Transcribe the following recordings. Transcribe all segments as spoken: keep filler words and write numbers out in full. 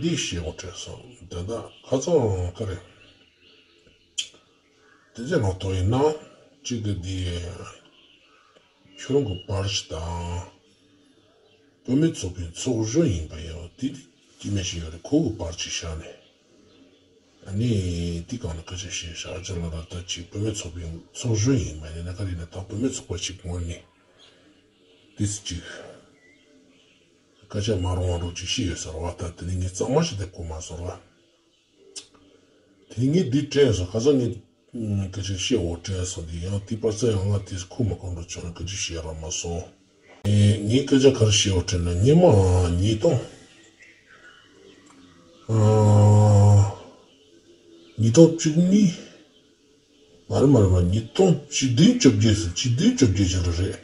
འདི་ཞེས་པ་དྲན་སོང་། དེ་འདྲ་ཁ་སང་ག་རེ། དེ་ཚོའི་ནང་དོན་ཡིན་ན་གཅིག་གི་འདི་ཁྱོད་རང་གི་པར་ཞིག་དང་། བུད་མེད་ཚོགས་པའི་ཚོགས་གཞོན་ཡིན་པ་ཡང་དེ་དེ་སྐྱེ་དམན་ཞིག་ཡོད་རེད། ཁོ་གི་པར་ཅིག་བཞག་ནས། ཨ་ནི་དེ་གང་ལ་སྐད་ཆ་བཤད་ཤག་ཨ་ཅག་ལ་ར་ད་ཅིག་བུད་མེད་ཚོགས་པའི་ཚོགས་གཞོན་ཡིན་པ་ཡིན་ན་ག་རེ་ཡིན་ན། ད་བུད་མེད་ཚོགས་པ་ཅིག་ངོས་ནས་དེ་ཅིག་སྐད་ཆ་མ་རུང་བ་འདྲ་ཅིག་བཤད་ཡོད་ས་རེད་བ། ད་དེ་ནི་ངས་གཙང་མ་ཞིག་དེ་གོ་མ་སོང་བ། དེ་ངས་འདི་དྲན་སོང་། ཁ་སང་ངས་སྐད་ཆ་བཤད་འོ་དྲན་སོང་། འདི་ཡང་དེ་པར་ཙམ་ཡང་ང་དེ་ཁུག་མ་ཁོ་འགྲོ་ཆོག་ན་སྐད་ཆ་བཤད་རག་མ་སོང་། ངས་སྐད་ཆ་ག་རེ་བཤད་འོ་དྲན་ན། ཉི་མ་ཉིས་སྟོང་ཨ་ཉིས་སྟོང་བཅུ་གཉིས། མ་རེད་མ་རེད་མ་རེད། ཉིས་སྟོང་བཅུ་བདུན་བཅོ་བརྒྱད་ཟེར། བཅུ་བདུན་བཅོ་བརྒྱད་ཅིག་ལ་རེད།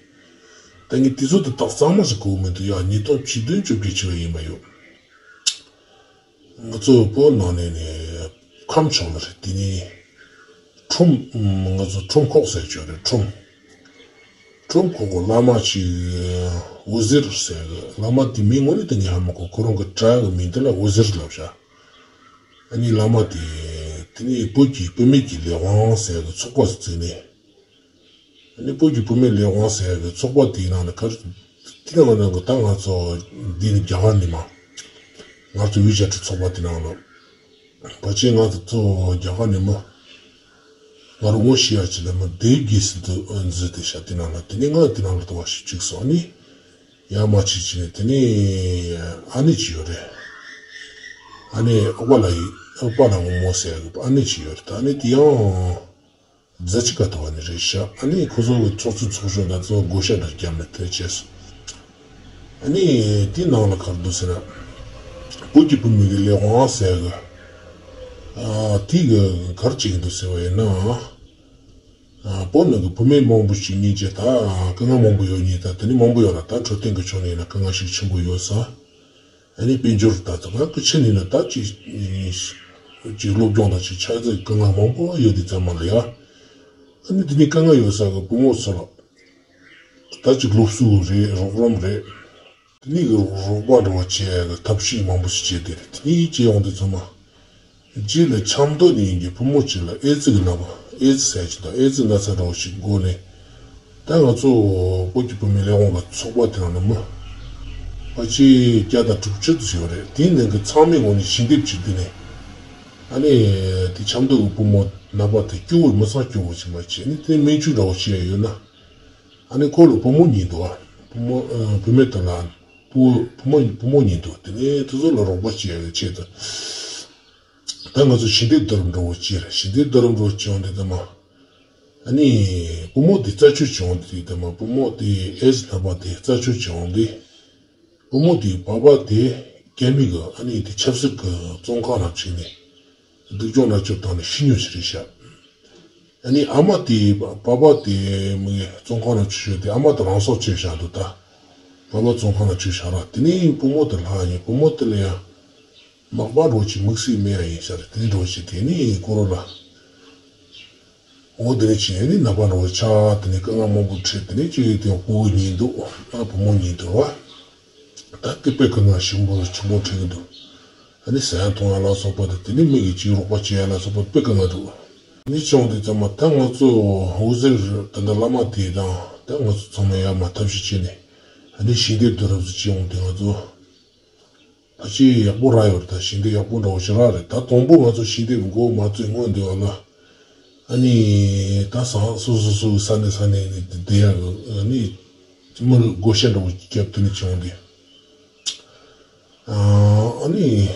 ད་ངས་དེ་ཚོ་དེ་དག་གཙང་མ་ཞིག་གོ་མི་འདུག་ཡ། ཉིས་སྟོང་བཅུ་བདུན་བཅོ་བརྒྱད་ཅིག་ལ་ཡིན་པ་ཡོད། ང་ཚོ་བོད་ནང་ནས་ནས་ཁམས་ཕྱོགས་ལ་རེད། དེ་ནས་ཁྲོམ་ང་ཚོ་ཁྲོམ་ཁོག་ཟེར་ཆོག་རེད། ཁྲོམ་ཁྲོམ་ཁོག་གི་བླ་མ་ཅིག་འོད་ཟེར་ཟེར་གི། བླ་མ་དེ་མིང་ངོ་ནས་དེ་ངས་ཧ་མ་གོ། ཁོ་རང་གི་དྲ་གི་མིང་དེ་ལ་འོད་ཟེར་ལབ་བྱ། ཨ་ནི་བླ་མ་དེ་དེ་ནས་བོད་ཀྱི་བུད་མེད་ཀྱི་ལས་དབང་ཟེར་གི་ཚོགས་པ་ཞིག་བཙུགས་ནས། ཨ་ནི་བོད་ཀྱི་བུད་མེད་ལས་དབང་ཟེར་གི་ཚོགས་པ་དེའི་ནང་ལ་ག་རེ། དེ་ནང་ལ་ད་ང་ཚོ་འདི་ནི་རྒྱ་གར་ནས་མ། ང་ཚོ་ཝི་ཅེཊ་ཚོགས་པ་དེ་ནང་ལ་ཕལ་ཆེར་ང་ཚོ་རྒྱ་གར་ནས་མ། ང་རང་ངོ་ཤེས་ཡ་ཅིག་ལ་མ་སྡེ་དགེ་ཟེར་དུ་འཛུལ་ཏེ་ཤག་དེ་ནང་ལ་དེ་ནས་ང་དེ་ནང་ལ་ལྟ་བ་ཞིག་བཅུག་སོང་། ཨ་ནི་ཡར་མར་ཅིག་བྱས་ནས་དེ་ནས་ཨ་ནེ་ཅིག་ཡོད་རེད། ཨ་ནེ་ཨོ་པ་ལ་ཡི་ཨོ་པ་ལ་ངོ་མོ་ཟེར་གི་ཨ་ནེ་ཅིག་ཡོད་རེད། ད་ཨ་ནེ་དེ་ཡང་རྫ་ཆུ་ཁ་ཐོག་ནས་རེད་ཤག་ཨ་ནེ་ཁོ་ཚོ་གི་ཚོགས་གཙོ་ཚོགས་གཞོན་དང་ཚོ་བགོ་བཤའ་འདྲ་བརྒྱབ་ནས་དེ་བྱས་སོང་། ཨ་ནི་དེ་ནང་ལ་ག་རེ་འདུག་ཟེར་ན། བོད་ཀྱི་བུད་མེད་ཀྱི་ལས་དབང་ཟེར་གི་ཨ་དེ་གི་ག་རེ་བྱེད་ཀྱི་འདུག་ཟེར་བ་ཡིན་ན། ཨ་བོད་ནང་གི་བུད་མེད་མང་པོ་ཞིག་ཉིན་བྱེད་ད་དཀའ་ངལ་མང་པོ་ཡོད་ཉིན་ད་དེ་ནི་མང་པོ་ཡོད་ར། ད་འཕྲོད་བསྟེན་གྱི་ཕྱོགས་ནས་ཡིན་ན་དཀའ་ངལ་ཞིག་ཆེན་པོ་ཡོད་ས། ཨ་ནི་དཔལ་འབྱོར་ད་ད་ག་གི་ཆེ་ནི་ན་ད་ཅིག་ཅིག་སློབ་སྦྱོང་དང་ཅིག་ཆ་ཚང་དཀའ་ངལ་མང་པོ་ཡོད་དེ་ཚང་མ་ལ་ཡ། ཨ་ནི་དེ་ནི་དཀའ་ངལ་ཡོད་ས་གི་བུ་མོ་ཚོ་ལ་ད་ཅིག་སློབ་གསོ་རེད། རོགས་རམ་རེད། དེ་ནས་རོགས་པ་འདྲ་བོ་བྱེད་ཡག་གི་ཐབས་ཤེས་མང་པོ་ཞིག་བྱས་ཏེ་རེད། དེ་ནས་བྱས་ཡོང་དུས་ཚང་མ་རྗེས་ལ་ཆབ་མདོ་ནས་ཡིན་གྱི་བུ་མོ་གཅིག་ལ་ཨེ་ཙི་གི་ན་བ། ཨེ་ཙི་ཟེར་གྱི་འདུག་ཨེ་ཙི་ན་ཚ་འདྲ་བོ་ཞིག་འགོས་ནས། ད་ང་ཚོ་བོད་ཀྱི་བུད་མེད་ལས་དབང་གི་ཚོགས་པ་དེ་ནང་ནས་མི་ཕལ་ཆེར་བརྒྱ་དང་དྲུག་ཅུ་ཙམ་ཡོད་རེད། དེའི་ནང་གི་ཚང་མའི་ངོས་ནས་ཞི་འདེབས་བྱས། དེ་ནས་ཨ་ནི་དེ་ཆབ་མདོ་གི་བུ་མོ་ན་བ་དེ་སྐྱོ་བོ་མི་ཚང་སྐྱོ་བོ་ཞིག་མ་བྱས་ནས་དེ་སྨན་བཅོས་འདྲ་བོ་བྱས་ཡོད་ན། ཨ་ནི་ཁོ་ལ་བུ་མོ་གཉིས་འདུག་ཨ། བུ་མོ་ཨ་བུད་མེད་དེ་ལ་བུ་བུ་མོ་བུ་མོ་གཉིས་འདུག་དེ་ནས་དེ་ཚོ་ལ་རོགས་པ་བྱེད་ཡག་ཆེད་དུ། ད་ང་ཚོ་ཞི་བདེ་བསྡུ་རུབ་འདྲ་བོ་བྱས་རེད། ཞི་བདེ་བསྡུ་རུབ་འདྲ་བོ་བྱས་ཡོང་དུས་ད་མ། ཨ་ནི་བུ་མོ་དེ་རྩད་གཅོད་བྱས་ཡོང་དུས་ད་མ་བུ་མོ་དེ་ཨེ་ཙི་ན་བ་དེ་རྩད་གཅོད་བྱས་ཡོང་དུས། བུ་མོ་དེའི་པ་ཕ་དེ་རྒྱ་མི་གི་ཨ་ནི་དེ་ཆབ་སྲིད་ཀྱི་བཙོན་ཁང་ནང་བཅུག་ནས་སྡུག་སྦྱོང་མནར་གཅོད་བཏང་ནས་ཤི་མྱོང་ཞིག་རེད་ཤག་ཨ་ནི་ཨ་མ་དེ་པ་ཕ་དེ་མི་བཙོན་ཁང་ནང་བཅུག་ཤོག་དེ་ཨ་མ་དེ་རང་སྲོག་བཅད་བཞག་འདུག་ད་པ་ཕ་བཙོན་ཁང་ནང་བཅུག་བཞག་ར། དེ་ནས་བུ་མོ་དེ་ལྷག་ཡིན། བུ་མོ་དེ་ལ་ཡང་མག་པ་འདྲ་བོ་ཅིག་དམིགས་བསལ་སྨན་ཡག་ཡིན་ཤག་རེད། དེ་འདྲ་བོ་ཅིག་དེ་ནས་ཁོ་རང་ལ། འོ་དེ་ནས་ཅི་ཡང་ནི་ནད་པ་འདྲ་བོ་ཆགས། དེ་ནས་དཀའ་ངལ་མང་པོ་འཕྲད། དེ་ནས་ཅི་ཡང་དེ་ཕྲུ་གུ་གཉིས་འདུག་ཨ་བུ་མོ་གཉིས་འདུག་བ། ད་དེ་དཔེ་དཀའ་ངལ་ཞིག་མང་པོ་ཆེན་པོ་འཕྲད་ཀྱི་འདུག་ཨ་ནི་ཟ་ཡ་འཐུང་ཡ་ལ་སོགས་པ་དང་དེ་ནས་མི་གིས་ཅིག་རོགས་པ་བྱེད་ཡ་ལ་སོགས་པ་དཔེ་དཀའ་ངལ་འདུག་ཨ་ནི་བྱུང་དུས་ཙམ་མ་ད་ང་ཚོ་འོད་ཟེར་ད་ལྟ་བླ་མ་དེ་དང་ད་ང་ཚོ་ཚང་མ་ཡར་མར་ཐབས་ཤེས་བྱས་ནས་ཨ་ནི་ཞི་བདེ་བསྡུ་རུབ་ཙམ་བྱས་ཡོང་དུས་ང་ཚོ། ཕལ་ཆེར་ཡག་པོ་རག་ཡོད་རེད། ད་ཞི་བདེ་ཡག་པོ་འདྲ་བོ་ཞིག་རག་རེད། ད་དང་པོ་ང་ཚོ་ཞི་བདེ་འགོ་མ་བཙུགས་སྔོན་དེ་བ་ལ། ཨ་ནི་ད་ས་སོ་སོ་སོ་གི་ས་གནས་ས་གནས་ནས་བསྡད་ཡག་གི་ཨ་ནི་མི་ལ་བགོ་བཤའ་འདྲ་བོ་བརྒྱབ། དེ་ནས་བྱུང་སྟེ། ཨ་ནི་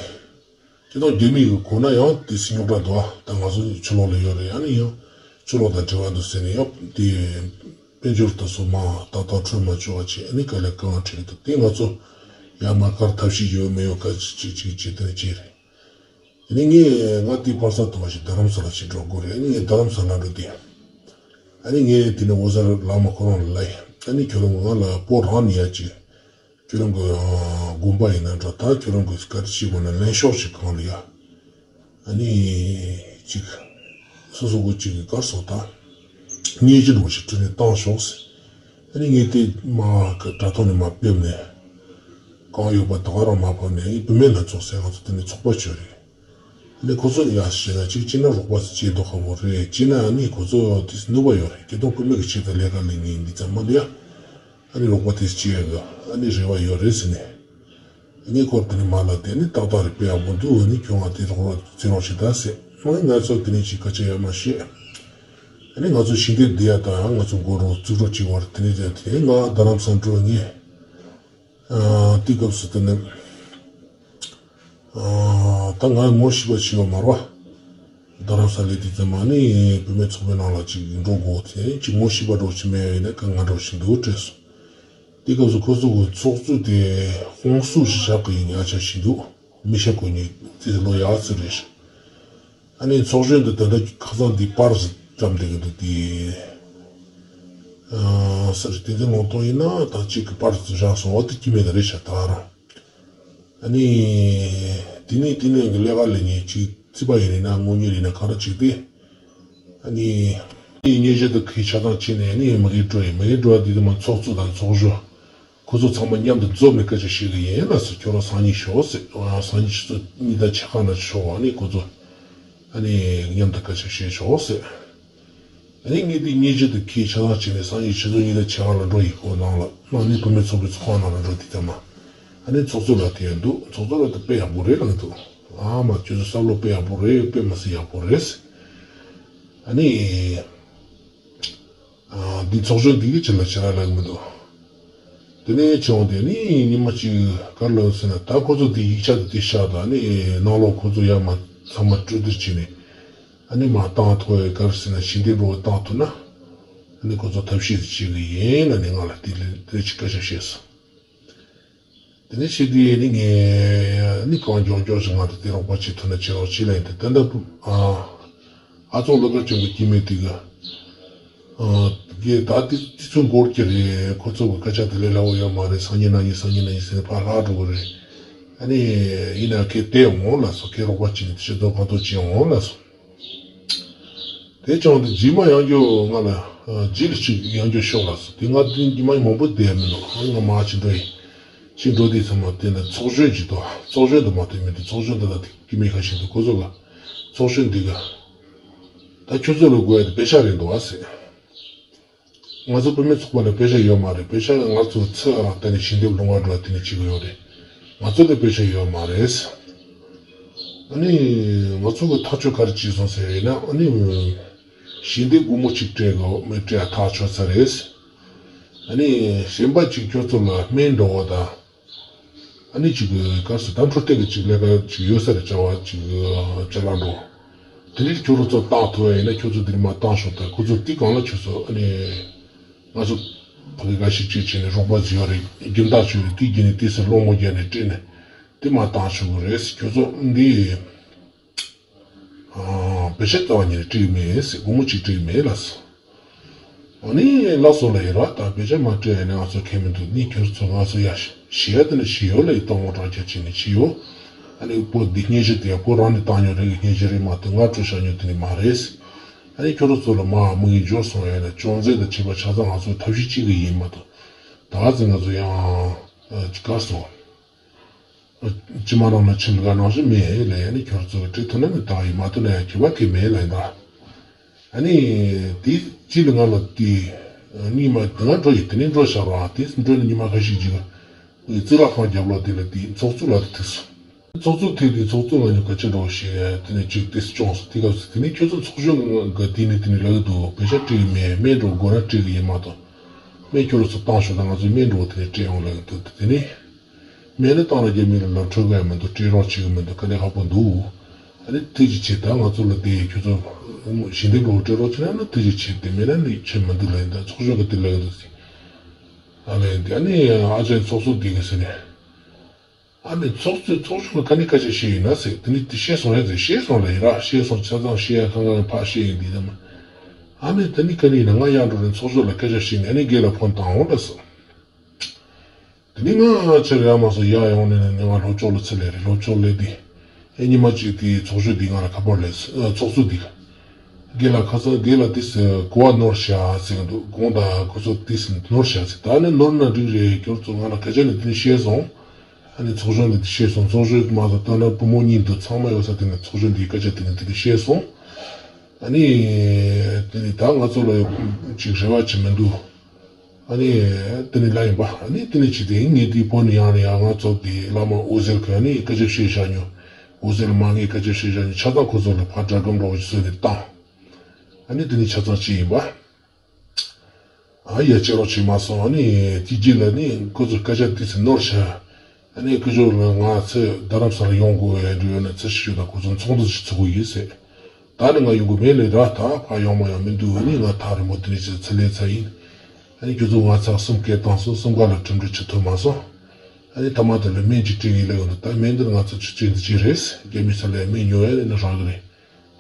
སྤྱིར་བཏང་རྒྱ་མི་གི་གོ་ན་ཡང་དེ་སྲིད་རྙོག་དྲ་འདུག་ད་ང་ཚོ་ཕྱི་ལོགས་ལ་ཡོད་རེད། ཨ་ནི་ཡང་ཕྱི་ལོགས་དང་འབྲེལ་བ་འདུག་ཟེར་ནས་ཡང་དེ། དཔལ་འབྱོར་དང་སོགས་མ་ཏག་ཏག་འཕྲོད་མ་བཅུག་པ་བྱས་ཨ་ནི་དཀའ་ལས་དཀའ་ངལ་འཕྲད་ཀྱི་འདུག་དེ་ང་ཚོ་ཡར་མར་ག་རེ་ཐབས་ཤེས་ཡོད་མེད་ཡོད་ག་ཅིག་ཅིག་ཅིག་ཅིག་དེ་ནས་བྱས་རེད། དེ་ནས་ངས་ང་དེའི་བར་ས་དུ་བ་ཞིག་རྡ་རམ་ས་ལ་ཅིག་འགྲོ་དགོས་རེད། ཨ་ནི་ངས་རྡ་རམ་ས་ལ་འགྲོ་དུས། ཨ་ནི་ངས་དེ་ནས་འོད་ཟེར་བླ་མ་ཁོ་རང་ལ་ལབ་ཡིན། ཨ་ནི་ཁྱོད་རང་ང་ལ་སྤོ་རང་ནི་ཡ་ཅིག་ཁྱོད་རང་གི་དགོན་པ་ཡིན་ན་འགྲོ། ད་ཁྱོད་རང་གི་ག་རེ་བྱེད་དགོས་ན་ལེན་ཤོག་ཅིག་གང་ལ་ཡ། ཨ་ནི་ཅིག་སོ་སོ་གི་ཅིག་གི་གར་སོང་ད། སྙན་ཞུ་འདྲ་བོ་ཞིག་བྲིས་ནས་བཏང་ཤོག་ཟེར། ཨ་ནི་ངས་དེ་མ་གི་དྲ་ཐོག་ནས་མ་ཕེབས་ནས། གང་ཡོད་པ་ད་ག་རང་མ་ཕབ་ནས་ཨ་ནི་བུད་མེད་ལ་ཚོགས་སེ་ང་ཚོ་དེ་ནས་ཚོགས་པ་ཆོད་རེད། ཨ་ནི་ཁོ་ཚོ་ཡ་བྱས་ན་གཅིག་བྱས་ན་རོགས་པ་ཚོ་བྱེད་མདོག་ཁ་པོ་རེད། བྱས་ན་ཨ་ནི་ཁོ་ཚོ་དེ་ནུས་པ་ཡོད་རེད། སྐྱིད་སྡུག་བུད་མེད་ཀྱི་ཆེད་དུ་ལས་ཀ་ལས་ངེས་འདི་ཙམ་མ་འདི་ཡ། ཨ་ནི་རོགས་པ་དེ་བྱེད་ཡ་གི་ཨ་ནི་རེ་བ་ཡོད་རེད་ཟེར་ནས། ངས་ཁོར་དེ་ནས་མ་ལབ་དེ་ནི་ཏག་ཏག་རེད། དཔེ་ཡག་པོ་འདུག་ཨ་ནི་ཁྱོད་ང་དེ་རོགས་རོགས་བྱེད་རོགས་བྱེད་ད་ཟེར། ཨ་ནི་ང་ཚོ་དེ་ནས་ཅིག་སྐད་ཆ་ཡ་མ་བཤད། ཨ་ནི་ང་ཚོ་ཞིང་སྡེ་བསྡུ་ཡ་དང་ང་ཚོ་འགོ་རོགས་བཙུགས་རོགས་བྱེད་བར་དེ་ནས་དེ་ནས་ང་རྡ་རམ་ས་འགྲོ་ངས། ཨ་དེ་སྐབས་སུ་དེ་ནས་ཨ་ད་ང་ངོ་ཤེས་པ་ཞིག་ཡོད་མ་རེད་བ། རྡ་རམ་ས་ལའི་དེ་ཙམ་མ་ནི་བུད་མེད་ཚོགས་པའི་ནང་ལ་ཅིག་འགྲོ་དགོས་དེ་ཅིག་ངོ་ཤེས་པ་འགྲོ་ཆེ་མེད་ཡིན་ན་ཀ་ང་འགྲོ་བཞིན་འདུག་སྤྲད་སོང་། དེ་སྐབས་སུ་ཁོ་ཚོ་གི་ཚོགས་གཙོ་དེ་ཧོང་སུ་ཞབས་ཀྱི་ཡིན་ཡ་ཆ་བཞིན་འདུག་མི་ཤ་ཀོ་ཉིད་དེ་ལོ་ཡག་ཚོད་རེད་ཤག་ཨ་ནི་ཚོགས་གཞོན་དུ་ད་ལྟ་ཁ་སང་འདི་པར་ཙམ་བཀྲམ་བསྡད་ཀྱི་འདུག་དེ་ཨ་སར་དེ་ཚོའི་ངོ་གཏོང་ཡིན་ན་ད་གཅིག་གི་པར་ཙམ་བཞག་སོང་བ་དེ་སྐྱིད་མེད་ད་རེད་ཤག་ད་རང་། ཨ་ནི་དེ་ནས་དེ་ནས་གི་ལས་ཀ་ལས་ཉེས་ཅིག་རྩིས་པ་ཡིན་ན་དངོས་གཉེར་ཡིན་ན་གང་འདྲ་ཅིག་དེ་ཨ་ནི་སྙན་ཞུ་དུ་ཁོས་ཆ་ཚང་བྱས་ནས་ཨ་ནི་མི་རིགས་འགྲོ་ཡིན་མི་རིགས་འགྲོ་བ་དེ་དུ་མ་ཚོགས་གཙོ་དང་ཚོགས་གཞོན། ཁོ་ཚོ་ཚང་མ་མཉམ་དུ་འཛོམས་ནས་སྐད་ཆ་བཤད་གི་ཡིན་ལ་སོ། ཁྱོད་རང་སང་ཉིན་ཤོག་ཟེར། ཨ་སང་ཉིན་ཆུ་ཚོད་གཉིས་དང་ཕྱེད་ཀ་ན་ཤོག་ཨ་ནི་ཁོ་ཚོ་ཨ་ནི་མཉམ་དུ་སྐད་ཆ་བཤད་ཤོག་ཟེར། ཨ་ནི་ངས་དེ་སྙན་ཞུ་དེ་ཁྱེད་ཆ་ཚང་བྱས་ནས་སང་ཉིན་ཆུ་ཚོད་གཉིས་དང་ཕྱེད་ཀ་ལ་འགྲོ་ཡི། ཁོ་ནང་ལ་ཨ་ནི་བུད་མེད་ཚོགས་པའི་ཚོགས་ཁང་ནང་ལ་འགྲོ་དེ་ལྟ་མ། ཨ་ནི་ཚོགས་གཙོ་ལགས་དེ་ཡང་འདུག་ཚོགས་གཙོ་ལགས་དེ་དཔེ་ཡག་པོ་རེད་ལབ་འདུག་ཨ་མ་ཁྱོད་ཚོ་བསམ་བློ་དཔེ་ཡག་པོ་རེད། དཔེ་མི་སྲིད་ཡག་པོ་རེད་ཟེར། ཨ་ནི། ཨ་འདི་ཚོགས་གཞོན་འདི་གི་ཕྱིར་ལ་ཕྱིར་ར་ལབ་གི་མི་འདུག་དེ་ནས་བྱུང་དེ་ནི་ཉི་མ་གཅིག་གར་ལོག་ཟེར་ན་ད་ཁོ་ཚོ་དེ་ཡིག་ཆ་དེ་དེ་བཞག་ད་ནི་ནང་ལོགས་ཁོ་ཚོ་ཡར་མར་ཚང་མ་གྲོས་བསྡུར་བྱས་ནས་ཨ་ནི་མར་བཏང་ཐུབ་ཡ་གར་ཟེར་ན་ཞི་བདེ་འགྲོ་བ་བཏང་ཐུབ་ན་ཨ་ནི་ཁོ་ཚོ་ཐབས་ཤེས་དེ་བྱེད་གི་ཡིན་ལ་ནི་ང་ལ་དེ་ལས་དེ་ཅིག་སྐད་ཆ་བཤད་སོང་། དེ་ནས་ཕྱི་དེ་ནི་ངས་ནི་གང་མགྱོགས་མགྱོགས་ཤིག་ང་དང་དེ་རོགས་པ་བྱེད་ཐུབ་ན་བྱེད་རོགས་བྱེད་ལ་ཡིན་ཏེ་ད་ལྟ་ཨ་ཨ་ཚོགས་སློབ་གྲྭ་ཆེན་པོ་སྐྱེ་དམན་དེ་གི་ཨ་གི་ད་དེ་དེ་ཚོ་འགོར་གྱི་རེད། ཁོ་ཚོ་གི་སྐད་ཆ་དེ་ལས་སླ་བོ་ཡོད་མ་རེད། སང་ཉིན་གནངས་ཉིན་སང་ཉིན་གནངས་ཉིན་ཟེར་ནས་ཕར་ལྷག་འགྲོ་གི་རེད། ཨ་ནི་ཡིན་ན་ཁྱེད་དེ་འོང་ལ་སོ། ཁྱེད་རོགས་པ་བྱེད་ནས་ཕྱི་ཚོགས་ཁང་ཐོག་ཅིག་འོང་ལ་སོ། དེ་ཀྱང་དེ་རྗེས་མ་ཡང་བསྐྱར་ང་ལ་རྗེས་ལ་ཅིག་ཡང་བསྐྱར་ཤོག་ལ་སོ། དེ་ང་དེ་རྗེས་མ་མང་པོ་བསྡད་མི་འདུག་ང་མ་ཕྱི་འགྲོ་ཡིན། ཕྱི་འགྲོ་དུས་ཚང་མ་དེ་ན་ཚོགས་གཞོན་ཅིག་འདུག་ཚོགས་གཞོན་དུ་མ་ཐུག་མི་འདུག་ཚོགས་གཞོན་དུ་ལ་དེ་སྐྱེ་དམན་ཁ་ཤས་འདུག་ཁོ་ཚོ་ལ་ཚོགས་གཞོན་འདི་ག་ད་ཁྱོད་ཚོ་ལ་དགོས་ཡ་དེ་པེ་ཤག་རེད་འདུག་ཨ་ཟེར། ང་ཚོ་བུད་མེད་ཚོགས་པ་ལ་པེ་ཤག་ཡོད་མ་རེད། པེ་ཤག་ང་ཚོ་ཚེ་ཨ་ད་ནི་ཞི་བདེ་སློང་བ་འགྲོ་བ་དེ་ནི་བྱེད་གི་ཡོད་རེད། ང་ཚོ་ལ་པེ་ཤག་ཡོད་མ་རེད། ཨ་ནི་ང་ཚོ་གི་ཐག་གཅོད་ག་རེ་བྱས་སོང་ཟེར་ཡིན་ན་ཨ་ནི་ཞི་བདེ་སྒོར་མོ་གཅིག་སྤྲད་དགོས་མི་སྤྲད་ཐག་ཆོད་ཚར་རེད། ཨ་ནི་གཞན་པ་གཅིག་ཁྱོད་ཚོ་ལ་སྨན་འགྲོ་བ་དང་། ཨ་ནི་ཅིག་གི་གར་སོ་ད་འཕྲོད་བསྟེན་གི་ཅིག་ལས་ཀ་ཅིག་ཡོད་ས་རེད་བྱ་བ་ཅིག་ཅ་ལག་འགྲོ། དེ་རིགས་ཁྱོད་རང་ཚོ་བཏང་ཐུབ་ཡ་ཡིན་ན་ཁྱོད་ཚོ་དེ་རིགས་མ་བཏང་ཤོག་ད་ཁོ་ཚོ་དེ་གང་ལ་ཁྱོད་ཚོ་ཨ་ནི་ང་ཚོ་ཕ་གི་འགའ་ཞིག་ཅིག་བྱས་ནས་རོགས་པ་ཟིག་ཡོད་རེད། རྒྱུན་ཐག་ཆོད་རེད། དེ་བརྒྱུད་ནས་དེ་སེ་སློང་མོ་བརྒྱབ་ནས་སྤྲད་ནས་དེ་མ་བཏང་ཆོག་གི་རེད། ཁྱོད་ཚོ་འདི། ཨ་བེ་ཤ་ཙམ་ཉིད་སྤྲད་མེད་ཟེར། སྒོར་མོ་གཅིག་སྤྲད་མེད་ལ་སོ། ཨ་ནི་ལ་སོ་ལ་ཡོད་ར་ད་བེ་ཤ་མ་སྤྲད་ཡ་ནི་ང་ཚོ་ཁེ་མི་འདུག་ནི་ཁྱོད་ཚོ་ང་ཚོ་ཡ་ཞི་ཡ་དེ་ནི་ཞི་ཡོད་ལ་ཡི་གཏོང་བ་དྲག་ཆ་ཅི་ནི་ཞི་ཡོད། ཨ་ནི་པོ་འདི་སྙན་ཞུ་དེ་ཡ་པོ་རང་ནི་བཏང་ཉོ་རེ་གི་སྙན་ཞུ་རེ་མ་གཏོགས་ང་སྤྲོད་བཞག་ཉོ་དེ་ནི་མ་རེད། ཨ་ནི་ཁྱོད་རང་ཚོ་ལ་མ་མི་གི་འབྱོར་སོང་ཡ་ན་ཅོང་ཙེ་དང་བྱེད་པ་ཆ་ཚང་ང་ཚོ་ཐབས་ཤེས་གཅིག་གི་ཡིན་མ་གཏོགས་ད་ག་ཚོད་ང་ཚོ་ཡང་ཨ་ཅི་ག་སོང་། ཅི་མ་རང་ལ་ཁྱིམ་ག་ནང་བཞིན་མེད་ལས་ཡ་ནི་ཁྱོད་ཚོ་གི་སྤྲད་ཐུབ་ན་ནི་ད་ཡིན་མ་ཐུབ་ན་ཡ་ཁྱི་བ་ཁྱི་མེད་ལ་ཡིན་ད། ཨ་ནི་དེ་ཅི་ལ་ང་ལ་དེ་ཉི་མ་དེ་ང་འགྲོ་ཡི་དེ་ནི་འགྲོ་བཞག་རོགས་ཨ་དེ་འགྲོ་ནི་ཉི་མ་ཁ་ཤས་ཅིག་གི་རྩི་ལ་ཁང་རྒྱབ་ལོག་དེ་ལ་དེ་ཚོགས་གཙོ་ལ་དེ་ཐུག་སོང་། ཚོགས་གཙོ་ཐུག་དེ་ཚོགས་གཙོ་ང་ཉོ་ག་ཅི་འགྲོ་ཞེས་དེ་ནི་ཅིག་དེ་སྐྱོང་སོང་དེ་སྐབས་སུ་དེ་ནི་ཁྱོད་ཚོ་ཚོགས་གཞོན་གི་དེ་ནི་དེ་ནི་ལ་གི་འདུག་བེ་ཤ་སྤྲད་གི་མེད་མེད་འགྲོ་དགོས་ན་སྤྲད་གི་ཡིན་མ་གཏོགས་མེད་ཁྱོད་རང་ཚོ་བཏང་ཤོག་ད་ང་ཚོ་མེད་འགྲོ་དེ་ནི་སྤྲད་ཡོང་ལ་གི་འདུག་དེ་ནི། མེད་ན་བཏང་ལ་རྒྱ་མི་ལ་ལམ་འཕྲོད་ག་ཡ་མི་འདུག་སྤྲད་རོགས་བྱེད་གི་མི་འདུག་དཀའ་ལས་ཁག་པོ་འདུག་ཨ་ནི་ཐུགས་རྗེ་ཆེ་ད་ང་ཚོ་ལ་དེ་ཁྱོད་ཚོ་ཞི་བདེ་སློབ་སྤྲད་རོགས་བྱེད་ན་ཨ་ནི་ཐུགས་རྗེ་ཆེ་དེ་མེད་ན་ནི་ཆེ་མི་འདུག་ལ་ཡིན་ད་ཚོགས་གཞོན་གི་དེ་ལ་ཡིན་འདུག་ཟེར། ཨ་ལ་ཡིན་དེ་ཨ་ནི་ཨ་ཅག་ཚོགས་གཙོ་དེ་གི་ཟེར་ནས་ཨ་ནི་ཚོགས་གཙོས་ཚོགས་གཞོན་ལ་ག་ནི་སྐད་ཆ་བཤད་ཡིན་ན་ཟེར་དེ་ནི་དེ་བཤད་སོང་ཡ་ཟེར་བཤད་སོང་ལ་ཡིན་ར་བཤད་སོང་ཆ་ཚང་བཤད་ཡ་གང་གང་ཕག་བཤད་ཡིན་དེ་ད་མ་ཨ་ནི་དེ་ནི་ག་ནི་ཡིན་ན་ང་ཡར་འགྲོ་རན་ཚོགས་གཙོ་ལ་སྐད་ཆ་བཤད་ནས་ཨ་ནི་རྒན་ལ་ཕོན་བཏང་འོང་ལ་ཟེར། དེ་ནི་ང་ཕྱིར་ཡར་མ་སོང་ཡར་ཡོང་ནས་ནི་ང་ལྷོ་ཕྱོགས་ལ་ཚུར་སླེབས་རེད། ལྷོ་ཕྱོགས་སླེབས་དུས་ཨེ་ཉི་མ་གཅིག་དེའི་ཚོགས་གཞོན་དེ་ང་ལ་ཁ་པར་སླེབས་སོང་། ཚོགས་གཙོ་དེ་རྒན་ལགས་ཁ་སང་རྒན་ལགས་དེ་གོ་བ་ནོར་བཞག་ཟེར་གི་འདུག་དགོངས་དག་ཁོ་ཚོ་དེ་ནོར་བཞག་ཟེར། ད་ནི་ནོར་ན་འགྲིག་རེད། ཁྱོད་ཚོ་ང་ལ་སྐད་ཆ་ནི་དེ་ནི་བཤད་སོང་། ཨ་ནི་ཚོགས་གཞོན་ལ་དེ་བཤད་སོང་། ཚོགས་གཞོན་མ་གཏོགས་ད་ལྟ་བུ་མོ་གཉིས་འདུག་ཚང་མ་ཡོད་ས་དེ་ནས་ཚོགས་གཞོན་དེའི་སྐད་ཆ་དེ་ནས་དེ་ནས་བཤད་སོང་། ཨ་ནི་དེ་ནས་ད་ང་ཚོ་ལ་ཡོད་ཅིག་རེ་བ་ཅིག་མི་འདུག་ཨ་ནི་དེ་ནས་ལ་ཡིན་པ། ཨ་ནི་དེ་ནས་ཅི་དེ་ངས་དེའི་བོད་ནས་ཡང་ནས་ཡང་ང་ཚོ་དེ་བླ་མ་འོད་ཟེར་གི་ཨ་ནི་སྐད་ཆ་བཤད་བཞག་མྱོང་། འོད་ཟེར་མ་ངས་སྐད་ཆ་བཤད་བཞག་མྱོང་། ཆ་ཚང་ཁོ་ཚོ་ལ་ཕར་སྒྲ་སྒམ་འདྲ་བོ་ཞིག་བཟོས་ཏེ་བཏང་། ཨ་ནི་དེ་ནས་ཆ་ཚང་ཅི་ཡིན་པ། ཨ་ཡ་ཅེ་རོགས་བྱེད་མ་སོང་། ཨ་ནི་དེ་རྗེས་ལ་ནི་ཁོ་ཚོ་སྐད་ཆ་དེ་ཚོ་ནོར་ཤག་ཨ་ནི་ཁོ་ཚོ་ལ་ང་ཚོ་རྡ་རམ་ས་ལ་ཡོང་དགོས་ཡ་འདྲི་ཡོད་ན་ཚེ་ཤི་ཤོད་ད་ཁོ་ཚོ་ཚོགས་འདུ་ཞིག་ཚོགས་དགོས་ཡིན་ཟེར། ད་ནི་ང་ཡོང་གི་མེད་ལེ་ར། ད་ཕ་ཡོང་མ་ཡོང་མི་འདུག་ཨ་ནི་ང་ཐག་རིང་མོ་དེ་ནས་ཅི་ཚེ་ལས་ཚ་ཡིན། ཨ་ནི་ཁྱོད་ཚོ་ང་ཚ་གསུམ་སྐད་བཏང་སོང་། གསུམ་ཀ་ལ་གྲུབ་འབྲས་ཅི་ཐོན་མ་སོང་། ཨ་ནི་ཐ་མ་དེ་ལ་སྨན་ཅིག་སྤྲད་ཡིན་ལེ་ཡོང་འདུག་ད་སྨན་འདིར་ང་ཚོ་ཆུ་ཆེན་འདི་ཅི་རེད། རྒྱ་མི་ས་ལ་སྨན་ཉོ་ཡ་ནི་རག་གི་རེད།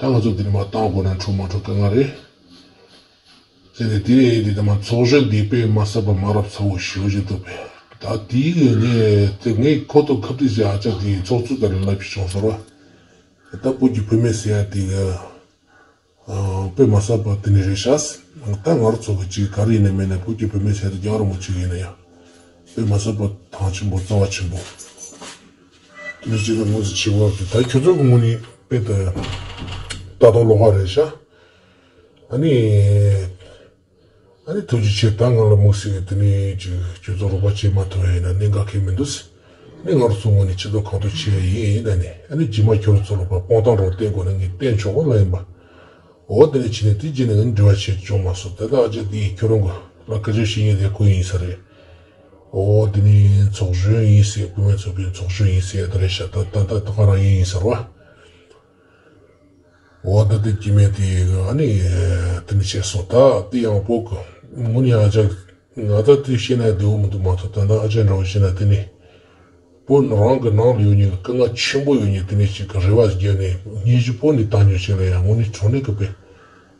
ད་ང་ཚོ་དེ་ནས་མ་བཏང་དགོས་ན་འཕྲོ་མ་འཕྲོ་དཀའ་ངལ་རེད། ཟེར་ནས་དེ་རེད། དེ་དང་མ་ཚོགས་གཞོན་འདི་དཔེ་མ་སྲིད་པ་མ་རབས་ཚ་བོ་ཞེ་པོ་ཅིག་འདུག་པས། ད་དེའི་ངས་དེ་ངས་ཁོ་ཐོག་ཁབ་དེ་ཟེར་ཨ་ཅག་དེའི་ཚོགས་གཙོ་དེ་ལ་ལབ་ཞིག་བྱུང་ཟེར་བ། ད་བོད་ཀྱི་བུད་མེད་ཟེར་ཡ་དེ་གི་དཔེ་མ་སྲིད་པ་དེ་ནས་རེད་ཤག་ད་ང་རང་ཚོ་གི་ཅིག་ག་རེ་ཡིན་ན་མེད་ན་བོད་ཀྱི་བུད་མེད་ཟེར་ཡ་དེ་རྒྱང་རིང་མོ་ཅིག་ཡིན་ན་ཡང་དཔེ་མ་སྲིད་པ་ཐང་ཆེན་པོ་རྩ་བ་ཆེན་པོ། དེ་ནས་ཅིག་ལ་ངོས་སུ་ཆེ་བ་དེ་ད་ཁྱོད་ཚོ་གི་ངོས་ནས་དཔེ་ད་ད་དུང་ལོག་པ་རེད་ཤག་ཨ་ནི། ཨ་ནི་ཐུགས་རྗེ་ཆེ། ད་ང་ལ་མུ་སི་གི་དེ་ནས་ཅིག་ཁྱོད་ཚོ་རོགས་པ་བྱེད་མ་ཐུབ་ཡིན་ན་གནད་འགག་གི་མི་འདུག་ནི་ང་རང་ཚོ་ངོས་ནས་ཆེད་དུ་གང་ཐུབ་བྱེད་ཡ་ཡིན། ཡིན་ན་ནི་ཨ་ནི་རྗེས་མ་ཁྱོད་རང་ཚོ་ལ་ཕར་དཔང་རྟགས་རོགས་བསྟན་དགོས་ན་ངས་བསྟན་ཆོག་གོ་ལ་ཡིན་པ། འོ་དེ་ནས་ཕྱི་ནས་དེ་རྗེས་ནས་ང་ནི་འབྲེལ་བ་བྱེད་ཆོག་མ་སོང་། དེ་དག་ཨ་ཅག་དེ་ཡིས་ཁྱོད་རང་གི་ལ་སྐད་ཆ་བཤད་མཁན་དེ་ཁོ་ཡིན་ས་རེད། འོ་དེ་ནས་ཚོགས་གཞོན་ཡིན་ཟེར། བུད་མེད་ཚོགས་པའི་ཚོགས་གཞོན་ཡིན་ཟེར་ཡ་དེ་རེད་ཤག་ད་ད་ད་ད་ག་རང་ཡིན་ཡིན་ཟེར་བ། འོ་ད་དེ་སྐྱེ་དམན་དེ་ཨ་ནི་དེ་ནི་བྱས་སོང་། ད་དེ་ཡང་བོད་གི་ངོ་ནས་ཨ་ཅག་ང་ད་དེ་བཤད་ན་བདེ་བོ་མི་འདུག་མ་གཏོགས། ད་ད་ཨ་ཅག་འདྲ་བོ་བཤད་ན་དེ་ནི་བོད་རང་གི་ནང་ལ་ཡོད་མཁན་གྱི་སྐད་ངག་ཆེན་པོ་ཡོད་མཁན་དེ་ནས་ཅིག་གི་རེ་བ་བརྒྱབ་ནས་སྙན་ཞུ་བོད་ནས་བཏང་མྱོང་ཅིག་ལ་ཡང་ངོ་ནས་དྲང་གནས་ཀྱི་དཔེ་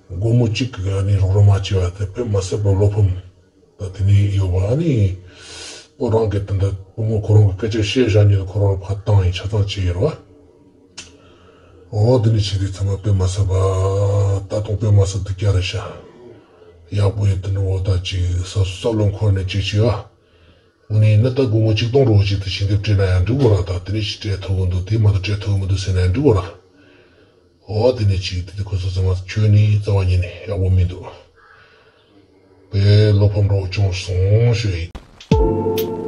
སྒོར་མོ་གཅིག་གི་ཨ་ནི་རོགས་རམ་མ་བྱས་པ་དེ་དཔེ་མ་སྲིད་པ་བློ་ཕམ། ད་དེ་ནས་ཡོད་པ་ཨ་ནི། ཁོ་རང་གིས་ད་ལྟ་བུ་མོ་ཁོ་རང་གི་སྐད་ཆ་བཤད་བཞག་ཉིན་ཁོ་རང་ལ་ཕར་བཏང་ཡིན་ཆ་ཚང་བྱས་ཡོད་རེད་བ། འོ་དེ་ནས་བྱས་དུས་ཚང་མ་དཔེ་མ་སྲིད་པ། ད་དུང་དཔེ་མ་སྲིད་དུ་བསྐྱར་རེད་ཤག་ཡག་པོ་ཡོད་དུ་ནི་འོ་ད་ཅིག་ས་སོ་ས་བློ་འཁོར་ནས་ཅིག་བྱས་ཨ། དངོས་གནས་ནི་ད་སྒོར་མོ་གཅིག་སྟོང་རོགས་ཅིག་ཏུ་ཞིང་འདེབས་སྤྲད་ན་ཡང་འགྲིག་གོ་ར། ད་དེ་ནས་ཞིག་སྤྲད་ཐུབ་གི་འདུག་དེ་མ་གཏོགས་སྤྲད་ཐུབ་གི་མི་འདུག་ཟེར་ན་ཡང་འགྲིག་གོ་ར། འོ་དེ་ནས་ཅིག་དེ་དུས་ཁོ་ཚོ་ཚང་མ་ཁྱོད་ནི་རྩ་བ་ཉིད་ནས་ཡག་པོ་མི་འདུག་པའི་བློ་ཕམ་རོགས་བྱུང་སོང་ཞུ་ཡིན།